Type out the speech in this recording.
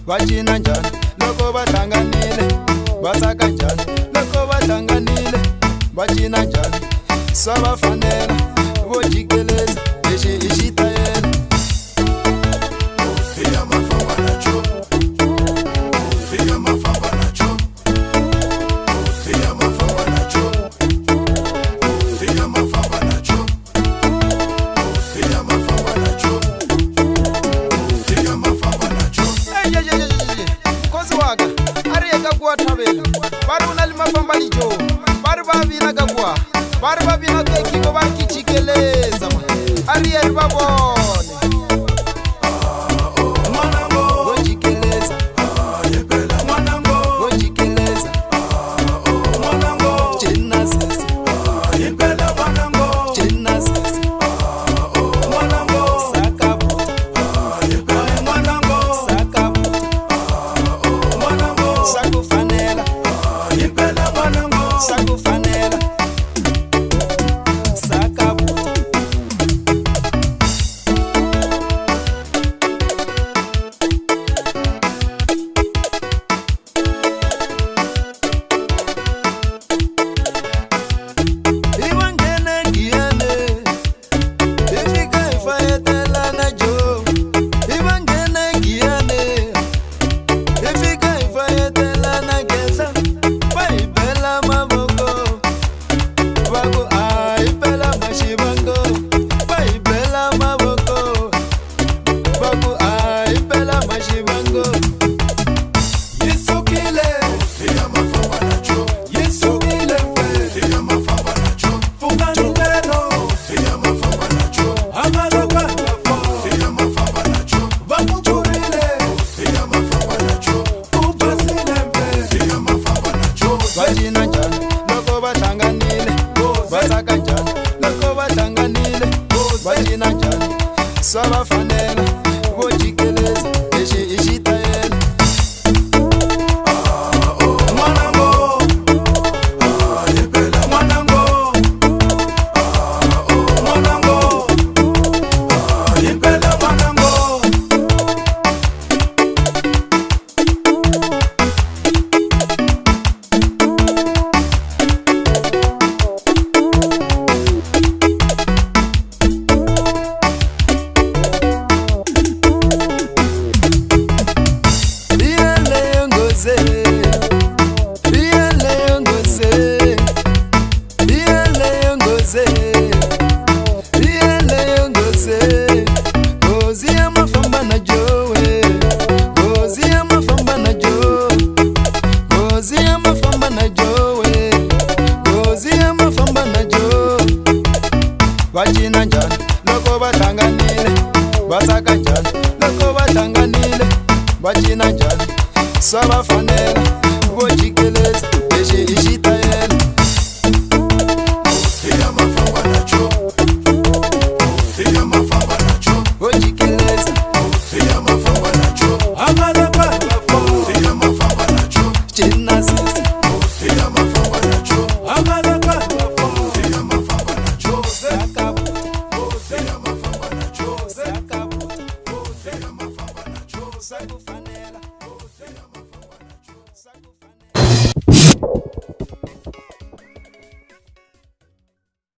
Va cina njhani loko va hlanganile? Va tsaka njhani loko va hlanganile? Va cina njhani? Swa va fanela vo jikeleza, lexi i xitayele. Mukhosi waka a ri eka kuwa thaveni, va ri u na limafamba lijo, va ri va vina ka kuwa, va ri va vina kekiko, va ri kichikeleza ma a ri ye ri va vone. Vo jikeleza, vo jikeleza, cina sesi, cina sesi, sakabuta, sakabuta, swa ku fanela, swa ku fanela, sakabuta. Hi va nghene giyani, hi fika hi fayetela na joe. Hi va nghene giyani, hi fika hi fayetela na gesa, va hi bela mavoko, va ku a hi bela maxivango. Va hi bela mavoko, va ku a hi bela maxivango. Yi sukile, yi sukile, pfukanilelo, hangalakanga, va kucurile, u basile. Va cina njhani loko va hlanganile? Va tsaka njhani loko va hlanganile? Va cina njhani? Swa va fanela vo jikeleza, lexi i xitayele. Iyeleyo ngoze, iyeleyo ngoze, iyeleyo ngoze, iyeleyo ngoze, ngozi ya mafamba na jowe, ngozi ya mafamba na jo, ngozi ya mafamba na jowe, ngozi ya mafamba na jo. Va cina njhani loko va hlanganile? Va tsaka njhani loko va hlanganile? Va cina njhani? Swa va fanela vo jikeleza, lexi i xitayele. Vo jikeleza, Hangalakanga, cina sesi, hangalakanga, sakabuta, sakabuta, swa ku